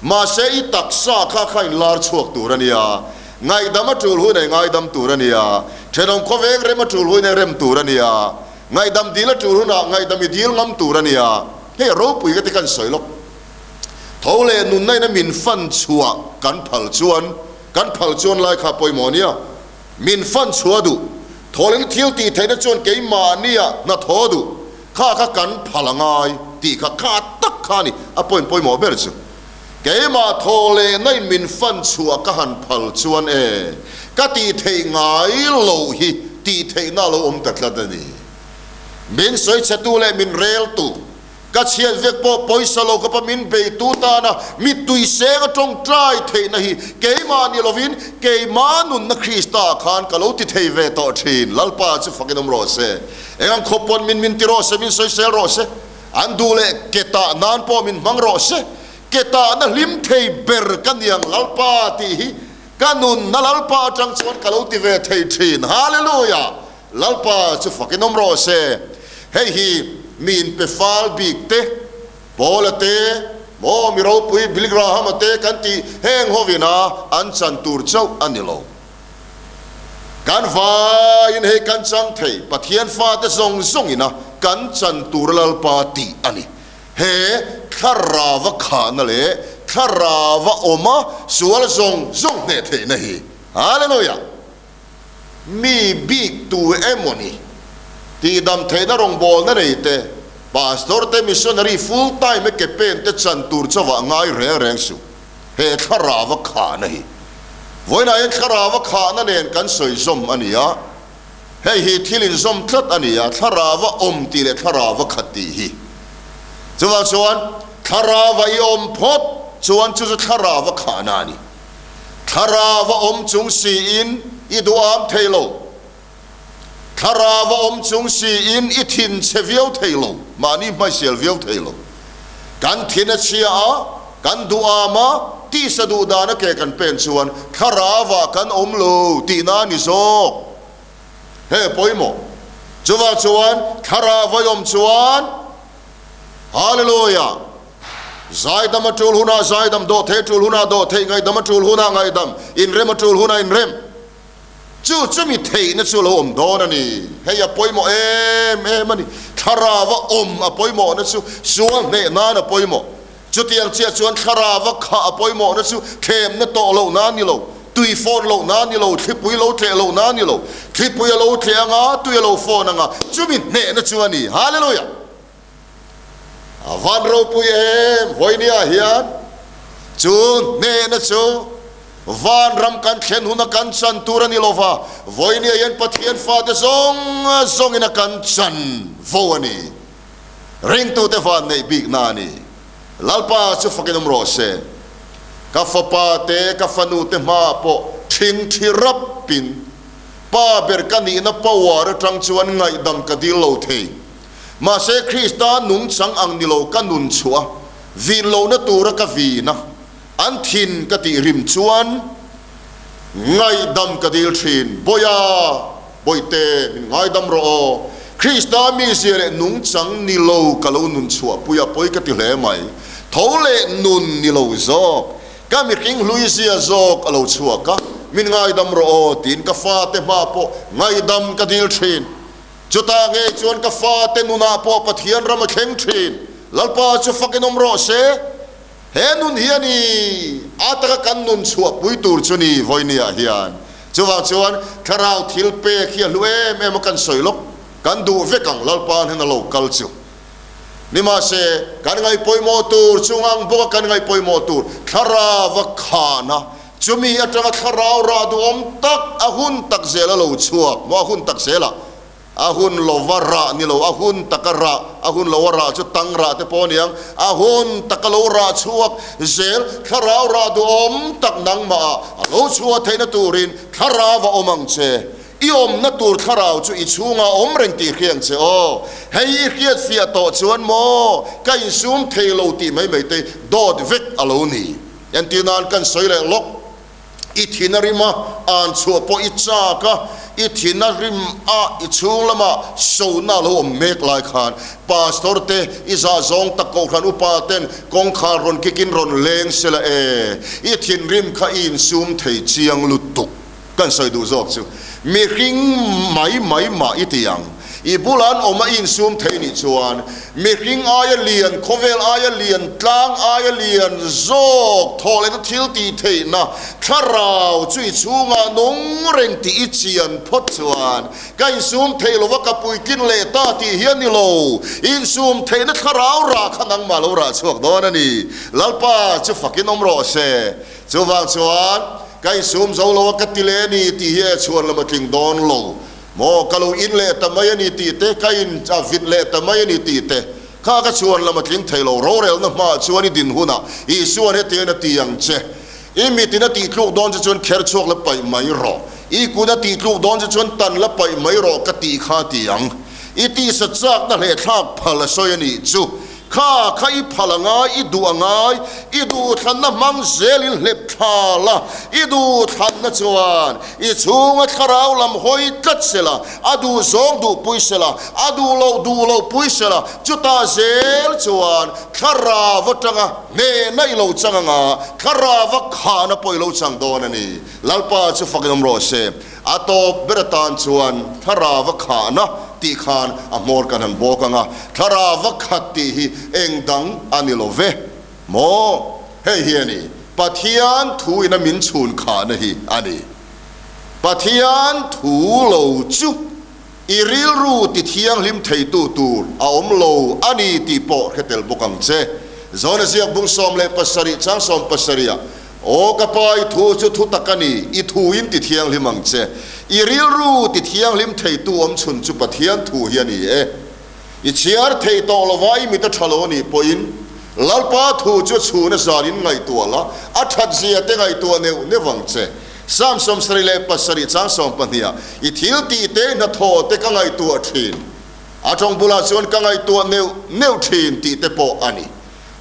Mahse i taksa kha kha inlar chhuak tur a nia, ngaihdam a tul hun ei ngaidam tur a nia, thenawm khawveng rem a tul hun ei rem tur a nia, ngaihdam dil a tul hunah ngaihdam i dil ngam tur a nia. Hei a ropui ka ti kan sawi lawk. Tho leh nunna ina min fan chhuah kan phal chuan, kan phal chuan lai kha pawimawh nia. Min fan chhuah duh. Tho leh thil tih theihna chuan keimahnia hna thaw duh. Kha kha kan phal a ngai tih kha kha tak kha a ni a point pawimawh ber chu. Keimah thaw lehna in min fan chhuah ka han phal chuan e, ka tih theih ngai loh hi tih theihna a lo awm ta tlat a ni. Min sawi chhetu leh min reltu. Ka chhiat vek pawh pawisa lo khawpa min beitu tana mittui seng a tawngtai theihna hi keimah ni lovin keimah nunna Krista khan ka lo ti thei ve tawh thin. Lalpa chu fakin awm rawh se. Eng ang khawp pawn min min ti rawh se, min sawisel rawh se. An duh leh ke tah nan pawh min hmang rawh se. Ke tahna hlim thei ber ka niang Lalpa tih hi ka nunna Lalpa atang chuan ka lo ti ve thei thin. Hallelujah! Lalpa chu fakin awm rawh se. Hei hi mi inpe fal bik te, Paula te, maw mi ropui Billy Graham-a te kan tih heng hovin a an chan tur chauh a ni lo. Kan vaiin hei kan chang thei, Pathian fate zawng zawngin a kan chan tur Lalpa tih a ni. He thlarava khahna leh thlarava awma sual zawng zawng hneh theihna hi. Hallelujah! Mi bik tu emawni tihdam theihna rawngbawlna nei te, pastor te, missionary full time e ke pen te chan tur chauhah ngai reng reng suh. He thlarava khahna hi vawiinah hian thlarava khahna nen kan sawi zawm a ni a, hei hi thil inzawm tlat a ni a, thlarava awm tih leh thlarava khat tih hi. Chuvang chuan thlarava i awm phawt chuan chu chu thlarava khahna a ni. Thlarau a awm chung siin i duham thei lo. Thlarau a awm chung siin i thin chhe viau thei lo, mahni hmaisial viau thei lo. Kan thin a chhia a, kan duham a, tisa duh dan a ke kan pen chuan thlarauah kan awm lo tihna a ni zawk. He pawimawh. Chuvang chuan thlarau a awm chuan Hallelujah! Zaidam a tul hunah zaidam, dawhthei a tul hunah dawhthei, ngaihdam a tul hunah ngaihdam, inrem a tul hunah inrem. Chu chumi theihna chu a lo awm dawn a ni. Hei a pawimawh em em a ni. Thlarava awm a pawimawhna chu sual hneh nan a pawimawh. Chutiang chiah chuan thlarava khah a pawimawhna chu thlemna tawh lohna a ni lo, tui fawn lohna a ni lo, thlipui lo tleh lohna a ni lo. Thlipui a lo tleh anga, tui a lo fawn anga, chumi hnehna chu a ni. Hallelujah! A van ropui em vawinia hian chu hnehna chu vanram kan thlen huna kan chan tur a ni lova, vawinia hian Pathian fate zawng zawngin a kan chan vo a ni. Ringtute van neih bikna a ni. Lalpa chu fakin awm rawh se. Ka fapa te, ka fanu te hmaah pawh thingthi rapin pa ber ka nihna power atang chuan ngaihdam ka dil lo thei. Mahse, Krista nungchang ang ni lo ka nun chhuah a, vin lohna tura ka vin a, an thin ka tih rim chuan ngaihdam ka dil thin. Bawiha, Bawihte, min ngaidam rawh aw. Krista mizia leh nungchang ni lo ka lo nun chhuahpui a, pawi ka ti hle mai. Tho leh nun ni lo zawk, ka mihring hluizia zawk a lo chhuak a, min ngaidam rawh aw tiin ka fate hma pawh ngaihdam ka dil thin. Chutah ngei chuan ka fate nunah pawh Pathian ram a thleng thin. Lalpa chu fakin awm rawh se. He nun hi a ni, a taka kan nun chhuahpui tur chu ni vawinia hian. Chuvang chuan thlarau thil pek hi a hlu em em a kan sawi lawk. Kan duh vek ang Lalpa hnen a lo kal chu. Nimahse, kan ngaih pawimawh tur chung ang bawka kan ngaih pawimawh tur thlarau a khan a, chumi atanga thlarau rah duhawm tak a hun tak zel a lo chhuak maw? A hun tak zelah a hun lova rah ni lo, a hun taka rah, a hun loa rah chu tang rah te pawh a ni ang, a hun taka lo rah chhuak zel thlarau rah duhawm tak nangmahah a lo chhuah theihna turin thlarau a awm ang che. I awmna tur thlarau chu i chhungah a awm reng tih hriang che aw. Hei i hriat fiah tawh chuan maw ka insum thei lo tih mai mai te dawt vek a lo ni. Entir nan kan sawi leh lawk. I thin a rim a, an chhuah pawh i chak a, i thin a rim a i chhung lamah sona a lo awm mek lai khan Pastor te i zah zawng tak kohhran upa ten kawngkhar rawn kikin rawn leng sela e, i thinrim kha i insum thei chiang lutuk. Kan sawi duh zawk chu mihring mai mai mah i ti ang. I bula an awm a i insum thei nih chuan mihring aia lian, khawvel aia lian, tlang aia lian zawk thawh lehna thil tih theihna thlarau chu i chhungah nung reng tih i chian phawt chuan ka insum thei lova ka puitlin leh ta tih hi a ni lo. I insum theihna thlarau rah kha nangmah lo rah chhuak dawn a ni. Lalpa chu fakin awm rawh se. Chuvang chuan ka insum zo lo a ka ti leh a ni tih hi e chhuan lam a tling dawn lo maw? Ka lo in leh ta mai a ni tih te, ka in a vit leh ta mai a ni tih te kha ka chhuan lam a tling thei lo. Rorelna hmaah chuan i din hunah Isuan hetiang a ti ang che, I mitin a tihtluk dawn che chuan kher chhuak la paih mai rawh, i kut a tihtluk dawn che chuan tan la paih mai rawh ka tih kha a ti ang. I tihsa chakna hlehthlak phal a sawi a nih chu. Kha kha i phal a ngai, i duh a ngai, i duhthlanna hmang zelin hlep thla la, i duhthlanna chuan i chhunga thlarau lam hawi tlat se la, a duh zawng duh pui se la, a duh loh duh loh pui se la, chutah zel chuan thlarau atanga hnehna i lo chang anga, thlarau a khahna pawh i lo chang dawn a ni. Lalpa chu fakin awm rawh se. A tawp ber atan chuan thlarau a khahna tih khan a hmawr kan han bawk ang a, thlarau a khat tih hi eng dang a ni lo ve maw? Hei hi a ni, Pathian thu ina min chhun khahna hi a ni. Pathian thu lo chu i rilru ti thianghlim theitu tur a awm lo a ni tih pawh hre tel bawk ang che. Zona ziak bung 17 chang 70 ah Aw ka pa, i thu chu thu tak a ni, i thu in ti thianghlim ang che. I rilru ti thianghlim theitu awm chhun chu Pathian thu hi a ni e. I chhiar thei tawh lova i mit a tha lo a nih pawhin, Lalpa thu chu a chhun a zan in ngaihtuah la, a that zia te ngaihtuah neuh neuh ang che. Psalm 77 chang 12 ah, I thil tih te, i hnathawh te ka ngaihtuah thin, a tawng bulah chuan ka ngaihtuah neuh neuh thin tih te pawh a ni.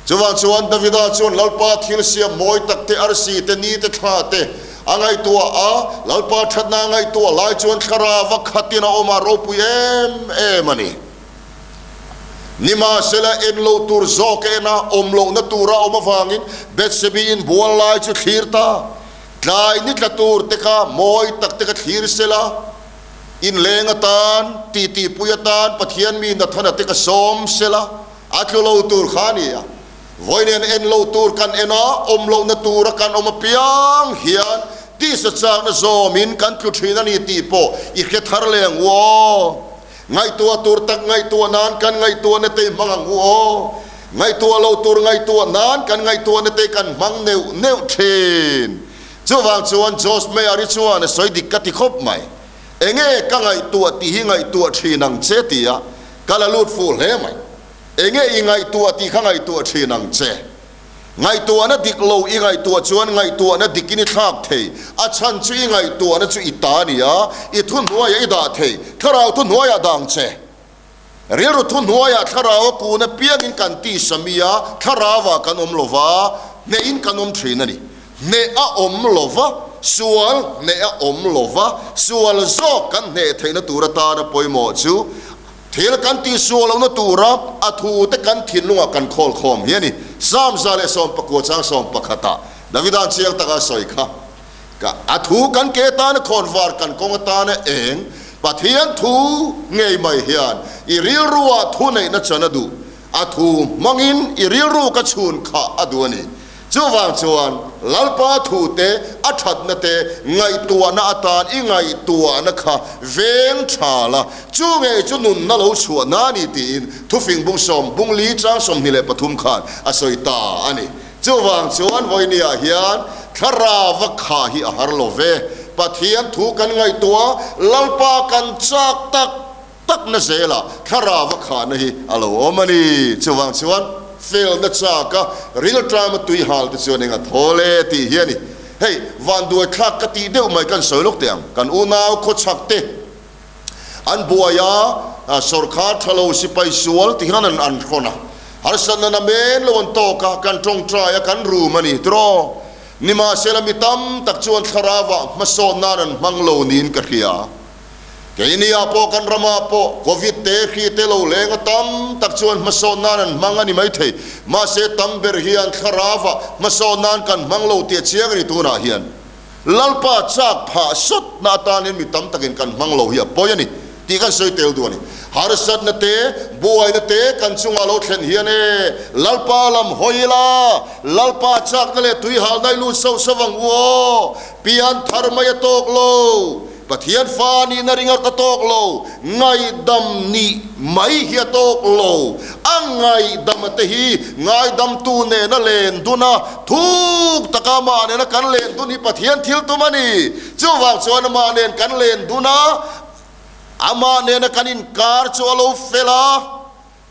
Chuvang chuan Davida chuan Lalpa thil siam mawi tak te, arsi te, ni te, thla te a ngaihtuah a, Lalpa thatna a ngaihtuah lai chuan thlarau a khatin a awm a, ropui em em a ni. Nimahsela en lo tur zawk a en a, awm lohna tura a awm avangin Bethsebi inbual lai chu thlir ta. Tlai ni tla tur te kha mawi tak te kha thlir sela, inleng atan, titipui atan Pathian mi Nathana te kha sawm sela, A tlu lo tur kha a ni a, vawiin en lo tur kan en a, awm lohna tura kan awm apiang hian tisa chakna zawmin kan tlu thin a ni tih pawh i hre thar leh ang u aw. Ngaihtuah tur tak ngaihtuah nan kan ngaihtuahna te i hmang ang u aw. Ngaihtuah lo tur ngaihtuah nan kan ngaihtuahna te kan hmang neuh neuh thin. Chuvang chuan Josh Meyer-i chuan a sawi dik ka ti khawp mai. Enge ka ngaihtuah tih hi ngaihtuah thin ang che tia Ka la lut fuh hle mai. Enge i ngaihtuah tih kha ngaihtuah thin ang che. Ngaihtuahna dik lo i ngaihtuah chuan ngaihtuahna dikin i thlak thei. A chhan chu i ngaihtuahna chu i ta a ni a, i thuhnuaiah i dah thei. Thlarau thuhnuaiah dah ang che. Rilru thuhnuaiah thlarau a kun apiangin kan tisa mi a, thlarauah kan awm lo va, hnehin kan awm thin a ni. Hneh a awm lo va, sual hneh a awm lo va, sual zawk kan hneh theihna tur atana pawimawh chu thil kan tihsual lohna tura a thute kan thinlungah kan khawl khawm hi a ni. Psalm 119 chang 11 ah Davida'n chiang taka a sawi kha, Ka a thu kan ke atana khawnvar kan kawng atana eng Pathian thu ngei mai hian i rilruah thuneihna chan a duh, a thu hmangin i rilru ka chhun khah a duh a ni. Chuvang chuan. Lalpa thu te, a thatna te ngaihtuahna atan i ngaihtuahna kha veng tha la, chu ngei chu nunna lo chhuahna a ni tiin Thufing bung sawm bung li chang 23 khan a sawi ta a ni. Chuvang chuan vawinia hian thlarau kha hi a har lo ve. Pathian thu kan ngaihtuah, Lalpa kan chak tak takna zelah thlarau khahna hi a lo awm a ni. Chuvang chuan felna chaka rilṭama tui hal te chuan eng a thawl e tih hi a ni. Hei, vanduai thlak ka tih deuh mai kan sawi lawk teh ang. Kan unau khawchhak te an buai a, sawrkhar tha lo sipai sual ti hian an hrawn a, harsatna namen lo an tawk a, kan tawngtai a, kan rum a ni tiraw? Nimahsela mi tam tak chuan thlarauah hmasawn nan an hmang lo niin ka hria. Keini-ah pawh kan ramah pawh Covid te hri te lo leng a tam tak chuan hmasawn nan an hmang a ni maithei. Mahse tam ber hian thlarauah hmasawn nan kan hmang lo tih a chiang a ni tunah hian. Lalpa chak phah sawtna atanin mi tam takin kan hmang lo hi a pawi a ni tih kan sawi tel duh a ni. Harsatna te, buaina te kan chungah lo thlen hian e, Lalpa lam hawi ila, Lalpa chakna leh tuihalna i lut sauh sauh ang u aw, pian thar mai a tawk lo. Pathian fa nihna ringawt a tawk lo, ngaihdam nih mai hi a tawk lo. A ngaihdama te hi ngaidamtu nena len dun a, thuk taka amah nena kan len dun hi Pathian thil tum a ni. Chuvang chuan amah nen kan len dun a, amah nena kan inkar chu a lo fel a.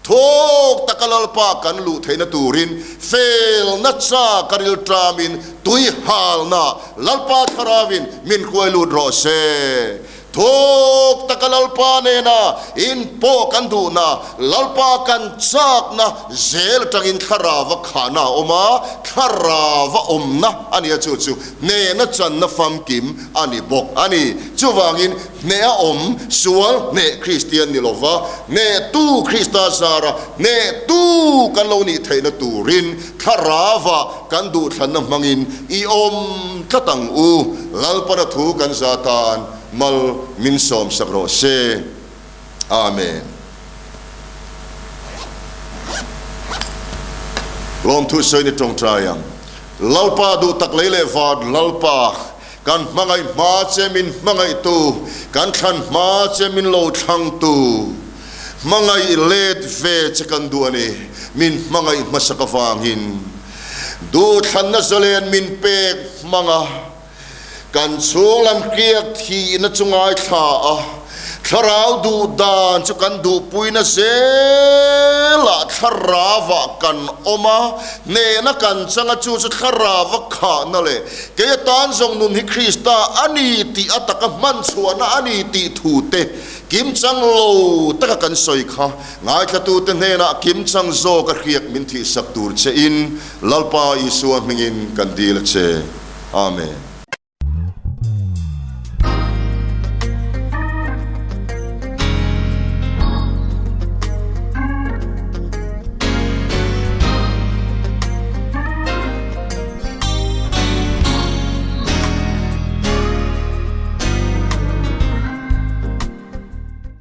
Thawk taka Lalpa kan luh theihna turin felna cha ka rilṭamin tui halna Lalpa Thlarauin min hruai lut rawh se. Thawk taka Lalpa nena inpawh kan duhna, Lalpa kan chakna zel atangin Thlarauva khahna a awm a, Thlarauva awmna a nia chu chu hnehna channa famkim a ni bawk a ni. Chuvangin Hneh a awm, sual hneh Kristian ni lova, hnehtu Krista zara hnehtu kan lo nih theihna turin thlarauah kan duhthlanna hmangin i awm tlat ang u. Lalpana thu kan za tan mal min sawmsak rawh se. Amen. Lawmthu sawi ni tawngtai ang. Lalpa duh tak lei leh van Lalpa. Kan hmangaih hma che min hmangaihtu, kan thlan hma che min lo thlangtu, hmangaih let ve che kan duh a ni, min hmangaih hmasak avangin. Duhthlanna zalen min pek hmang a, kan chhunglam hriak thihna chu ngaithla a, Thlarau duh dan chu kan duhpuina zelah thlarauah kan awm a, hnehna kan chang a, chu chu thlarauva khahna leh kei atan zawng nun hi Krista a ni tih a taka hman chhuahna a ni tih thu te kimchang lo taka kan sawi kha ngaithlatute hnenah kimchang zawk a hriak min thihsak tur che in Lalpa Isua hmingin kan dil a che. Amen.